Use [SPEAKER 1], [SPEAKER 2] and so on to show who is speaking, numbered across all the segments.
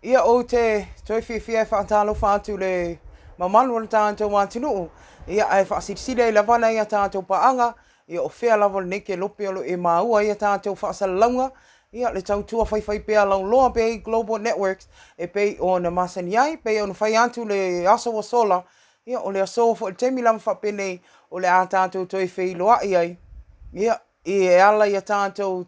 [SPEAKER 1] Ia, ou te toe fiafia e faatalofa atu i le mamalu o le tatou atunuu, ia, ae faasilisili ai lava nai a tatou paaga, ia, o fea lava o lenei kelope o lo o e maua ai a tatou faasalalauga, ia, le tautua faifaipea lauloa Bay Global Networks e pei ona masani ai, pei ona fai atu le aso ua sola, ia, o le aso foi i le taimi lava faapenei o le a tatou toe feiloai ai, ia, e ala i a tatou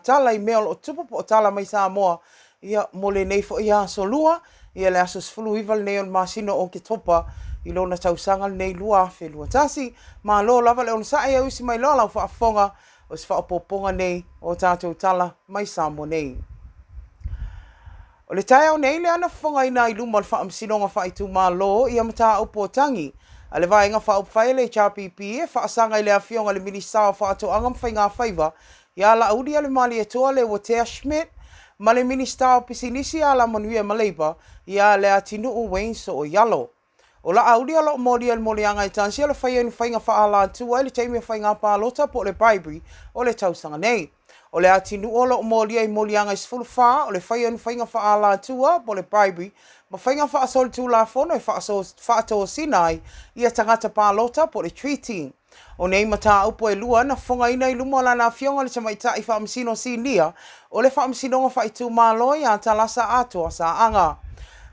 [SPEAKER 1] tala i mea o lo o tupu po o tala mai Samoa, ia, mo lenei foi aso Lua, ia le aso 19 lenei o le masina o Oketopa i lona tausaga lenei 2021. Malo lava le onosai e usi mai loa lau faafofoga o se faaopoopoga nei o tatou tala mai Samoa nei. O le taeao nei lea na fofogaina ai i luma o le Faamasinoga Faaitumalo ia mataupu o tagi a le Vaega Faaupufai a le HRPP e faasaga i le Afioga i le Minisita o Faatoaga ma Faigafaiva ia Laauli-a-le-Malietoa Leuatea Schmidt ma le Minisita o Pisinisi, Alamanuia ma Leipa ia Leatinuu Wayne Sooialo. O Laauli o lo o molia i le moliaga e tasi o le faia o ni faiga faaalatua i le taimi o faiga palota po o le bribery o le tausaga nei. O Leatinuu o lo o molia i moliaga e 14 o le faia o ni faiga faaalatua po o le bribery ma faiga faasolitulafono e faatosina ai ia tagata palota po o le treaty. O nei mataupu e lua na fofogaina i luma o lana afioga le Tamaitai Faamasino Sinia o le Faamasinoga Faaitumalo ia Talasa Atoa Saaga.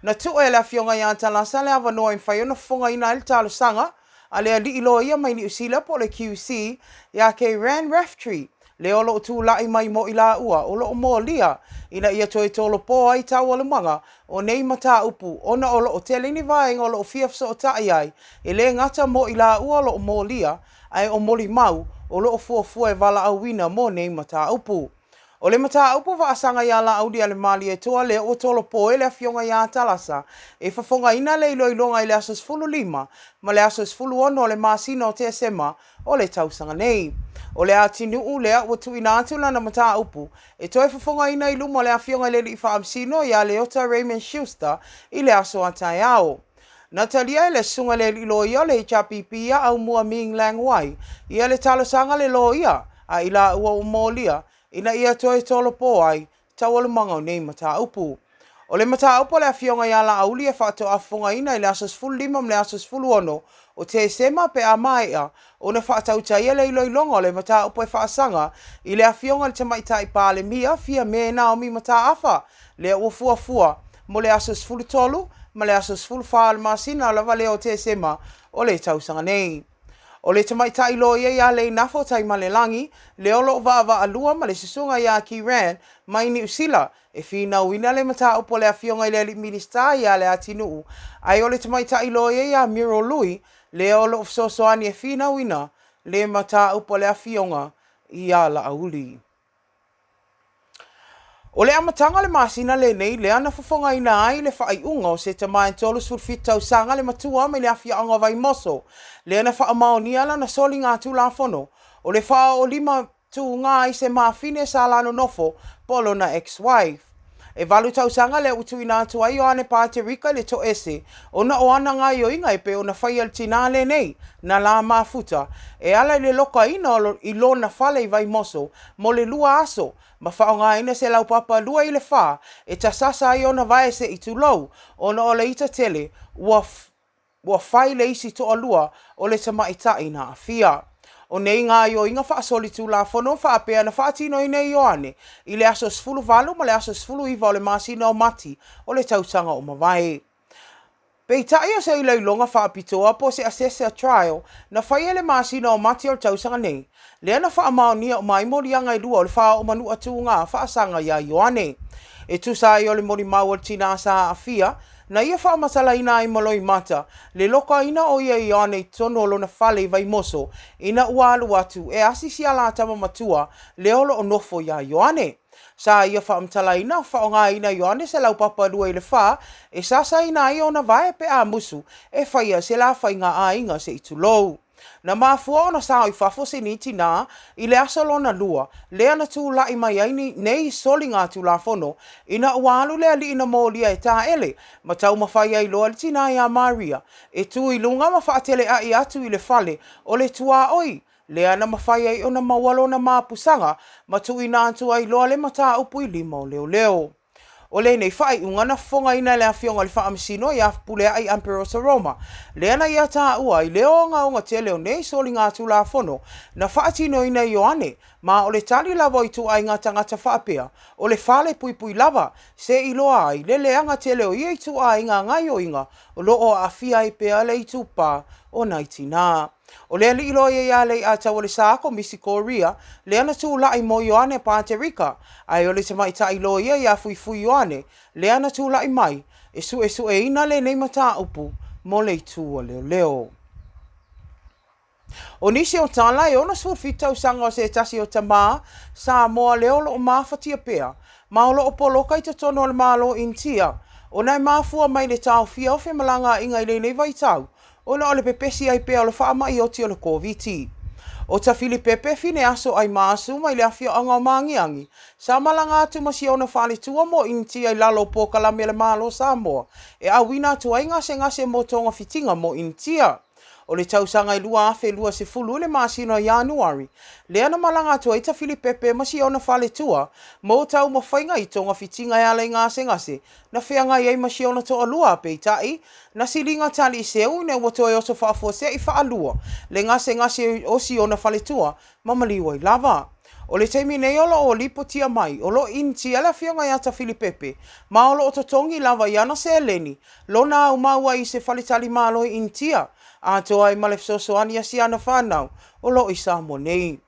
[SPEAKER 1] Na tuu e le afioga ia Talasa le avanoa e mafai ona fofogaina ai le talosaga a le alii loia mai Niu Sila po o le QC ia Keiran Raftery, le o lo o tulai mai mo i laua o lo o molia ina ia toe tolopo ai taualumaga o nei mataupu ona o lo o tele ni vaega o lo o fia fesootai ai, e le gata mo i laua o lo o molia, ae o molimau o lo o fuafua e valaauina mo nei mataupu. O le mataupu faasaga iā Laauli-a-le-Malietoa lea ua tolopo e le Afioga iā Talasa e fofogaina le iloiloga i le aso 15 ma le aso 16 o le masina o Tesema o le tausaga nei. O Leatinuu lea ua tuuina atu lana mataupu e toe fofogaina i luma o le Afioga i le Alii Faamasino iā Leota Raymond Schuster i le aso a taeao. Na talia e le Susuga i le Alii Loia o le HRPP ia Aumua Ming Lang Wai ia le talosaga a le loia a i laua ua molia ina ia toe tolopo ai taualumaga o nei mataupu. O le mataupu a le Afioga ia Laauli e faatoa fofogaina i le aso 15 ma le aso 16 o Tesema pe a maea ona faatautaia le iloiloga o le mataupu e faasaga i le Afioga i le Tamaitai Palemia Fiame Naomi Mataafa lea ua fuafua mo le aso 13 ma le aso 14 o le masina lava lea o Tesema o le tausaga nei. O le tamaitai loia ia Leinafo Taimalelagi lea o lo o vaavaalua ma le susuga ia Kiran mai Niu Sila e finauina le mataupu a le Afioga i le Alii Minisita ia Leatinuu, ae o le tamaitai loia ia Muriel Lui lea o lo o fesoasoani e finauina le mataupu a le Afioga ia Laauli. O le amataga o le masina lenei lea na fofogaina ai le faaiuga o se tama e 37 tausaga le matua mai le afioaga o Vaimoso lea na faamaonia lana soliga Tulafono o le faaoolima tuuga ai se mafine sa la nonofo po o lona ex-wife. E valu tausaga lea ua tuuina atu ai Ioane Paterika i le toese ona o ana gaoioiga e pei ona faia e le tinā lenei, na la mafuta, e ala i le lokaina i lona fale i Vaimoso mo le lua aso ma faaaogaina se laupapa lua i le fa e tasasa ai ona vae se i tulou ona o le ita tele ua Ua fai le isi toalua o le tamaitai na aafia. O nei gaoioiga faasolitulafono faapea na faatinoina e Ioane i le aso 18 ma le aso 19 o le masina o Mati o le tausaga o mavae. Peitai o se iloiloga faapitoa po o se assessor trial na faia i le masina o Mati o le tausaga nei, lea na faamaonia uma ai moliaga e lua o le faaoo manua tuga faasaga iā Ioane. E tusa ai o le molimau a le tinā sa aafia, Na ia faamatalaina ai ma Loimata le lokaina o ia Ioane i totonu o lona fale i Vaimoso ina ua alu atu e asi si alatama matua lea o lo o nofo iā Ioane. Sa ia faamatalaina o faaaogaina Ioane se laupapa lua i le fa e sasaina ai ona vae pe a musu e faia se la faiga aiga se i tulou. Na mafua ona sao i fafo se ni tinā i le aso lona lua lea na tulai mai ai nei soligatulafono ina ua alu le alii na molia e taele ma taumafai ai loa le tinā iā Maria e tu i luga ma faateleʻaʻi atu i le fale o le tuaoi lea na mafai ai ona maua lona mapusaga ma tuuina atu ai loa le mataupu i lima o leoleo. O lenei faaiuga na fofogaina e le Afioga i le Faamasino ia Fepuleai Amperosa Roma, lea na ia taua i le ogaoga tele o nei soligatulafono na faatinoina e Ioane, ma o le tali lava o ituaiga tagata faapea, o le fale puipui lava, se i iloa ai le leaga tele o ia ituaiga gaoioiga o lo o aafia ai pea le itupa o nai tinā. O le alii loia ia Leiataualesa Komisi Korea, lea na tulai mo Ioane Paterika, ae o le tamaitai loia ia Fuifui Ioane, lea na tulai mai e suesueina lenei mataupu mo le itu a leoleo. O nisi o tala e 67 tausaga o se tasi o tamā Samoa lea o lo o mafatia pea ma o lo o poloka i totonu o le Malo Initia ona e mafua mai le taofia o femalagaaiga i lenei vaitau ona o le pepesi ai pea o le faamai oti o le Koviti. O Tafilipepe Fineaso Aimaasu mai le afioaga o Magiagi, sa malaga atu ma si ona faletua mo Initia i lalo o polokalame a le Malo o Samoa e auina atu ai gasegase mo togafitiga mo Initia. O le tausaga e 2020 i le masina o Ianuari, lea na malaga atu ai Tafilipepe ma si ona faletua mo taumafaiga i togafitiga e ala i gasegase na feagai ai ma si ona toalua, peitai, na siliga taliiseu ina ua toe oso faafuasei faalua le gasegase o si ona faletua ma maliu ai lava. O le taimi nei o lo o lipotia mai o lo o Initia le Afioga ia Tafilipepe ma o lo o totogi lava i ana seleni lona aumau ai i se faletalimalo i Initia, atoa ai ma le fesoasoani a si ana fanau o lo o i Samoa nei.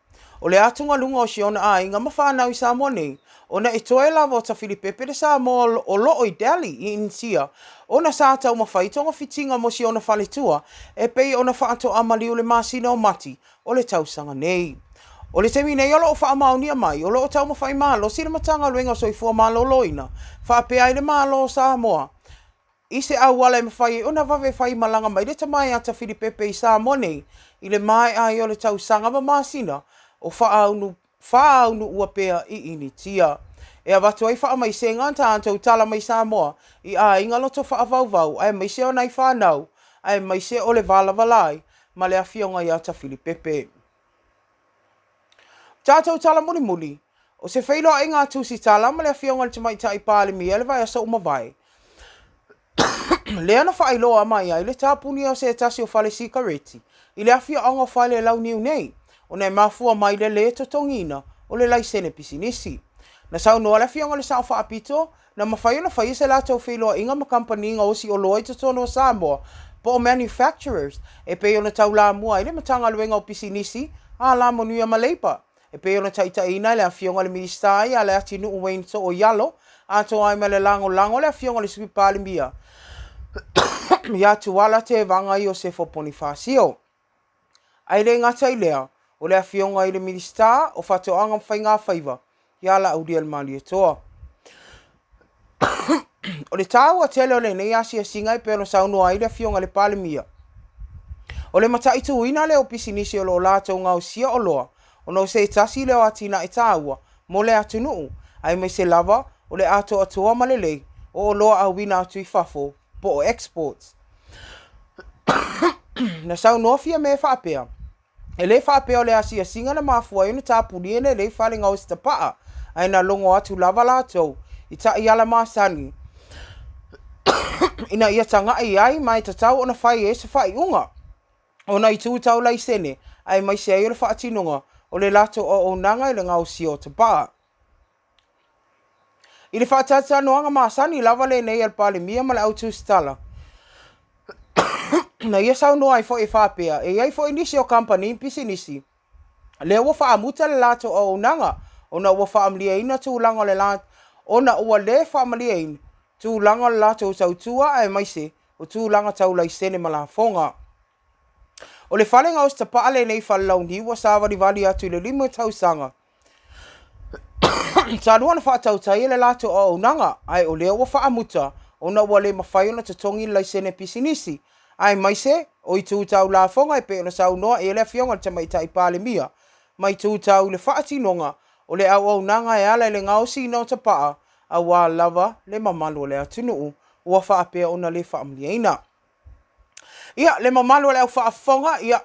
[SPEAKER 1] O le atugaluga o si ona aiga ma fanau i Samoa nei, ona e toe lava o Tafilipepe le Samoa o lo o i Delhi i Initia, ona sa taumafai togafitiga mo si ona faletua e pei ona faatoamaliu i le masina o Mati o le tausaga nei. O le taimi nei o lo o faamaonia mai o lo o taumafai malosi le Matagaluega o Soifua Maloloina faapea ai le Malo o Samoa i se auala e mafai ai ona vave faimalaga mai le tama ia Tafilipepe i Samoa nei i le maea ai o le tausaga ma masina o faaunuua pea i Initia. E avatu ai faamaisega a tatou tala mai Samoa i aiga loto faavauvau aemaise o nai fanau aemaise o le valavala ai ma le afioga ia Tafilipepe. O tatou tala mulimuli, o se feiloaiga a Tusitala ma le afioga i le Tamaitai Palemia i le vaiaso ua mavae, lea na faailoa mai ai le tapunia o se tasi o fale sikareti i le afioaga o Falelauniu nei, ona e mafua mai le lē totogiina o le laisene pisinisi. Na saunoa le afioga i le Sao Faapito Na mafai ona faia se latou feiloaiga ma kamupani gaosi oloa i totonu o Samoa po o manufacturers e pei ona taulamua ai le Matagaluega o Pisinisi, Alamanuia ma Leipa, e pei ona taitaiina e le Afioga i le Minisita ia Leatinuu Wayne Sooialo, atoa ai ma le lagolago a le Afioga i le Sui Palemia ia Tuala Tevaga Iosefo Ponifasio. Ae le gata i lea, o le Afioga i le Minisita o Faatoaga ma Faigafaiva, ia Laaulialemalietoa. O le taua tele o lenei asiasiga e pei ona saunoa ai le Afioga i le Palemia, o le mataituina lea o pisinisi o lo o latou gaosia oloa ona o se tasi lea o atinae taua mo le atunuu, aemaise lava o le atoatoa ma lelei o oloa auina atu i fafo po o exports. Na saunoa Fiame faapea, E le faapea o le asiasiga na mafua ai ona tapunia lenei fale gaosi tapaa, ae na logo atu lava latou i taiala masani ina ia tagai ai ma e tatau ona fai ai se faaiuga ona i tu tau laisene aemaise ai o le faatinoga o le latou auaunaga i le gaosia o tapaa. I le faatalatalanoaga masani lava lenei a le Palemia ma le au tusitala, na ia saunoa ai foi e faapea, e i ai foi nisi o kamupani pisinisi lea ua faamuta le latou auaunaga ona ua faamalieina tulaga o le ona ua le faamalieina tulaga o le latou tautua aemaise o tulaga tau laisene ma lafoga. O le fale gaosi tapaa lenei i Falelauniu ua savalivali atu i le 5 tausaga talu ona faatautaia le latou auaunaga, ae o lea ua faamuta ona ua le mafai ona totogi le laisene pisinisi, aemaise o itu tau lafoga e pei ona saunoa i ai le Afioga i le Tamaitai Palemia ma itu tau i le faatinoga o le auaunaga e ala i le gaosiina o tapaa aua lava le mamalu o le atunuu ua faapea ona le faamalieina. Ia, le mamalu o le au faafofoga, ia,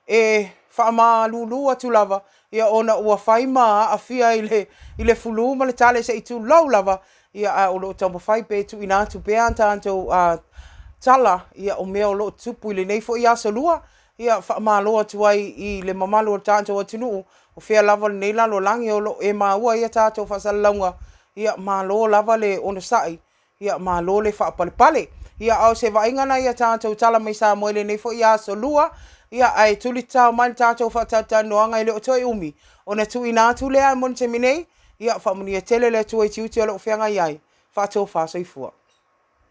[SPEAKER 1] e faamalulu atu lava, ia, ona ua fai ma aafia i le i le fulu ma le tale se i tulou lava. Ia, a o lo o taumafai pea e tuuina atu pea a tatou tala, ia, o mea o lo o tutupu i lenei foi Aso Lua. Ia, faamalo atu ai i le mamalu o le tatou atunuu, o fea lava lenei lalolagi o lo o e maua ai a tatou faasalalauga, ia, malo lava le onosai, ia, malo le faapalepale. Ia, a o se vaaiga lena i a tatou tala mai Samoa i lenei foi Aso Lua, ia, ae tuli tatao mai le tatou faatalatalanoaga e le o toe umi ona tuuina atu lea mo le taimi nei. Ia faamanuia tele le Atua i tiute o lo o feagai ai. Faatofa soifua.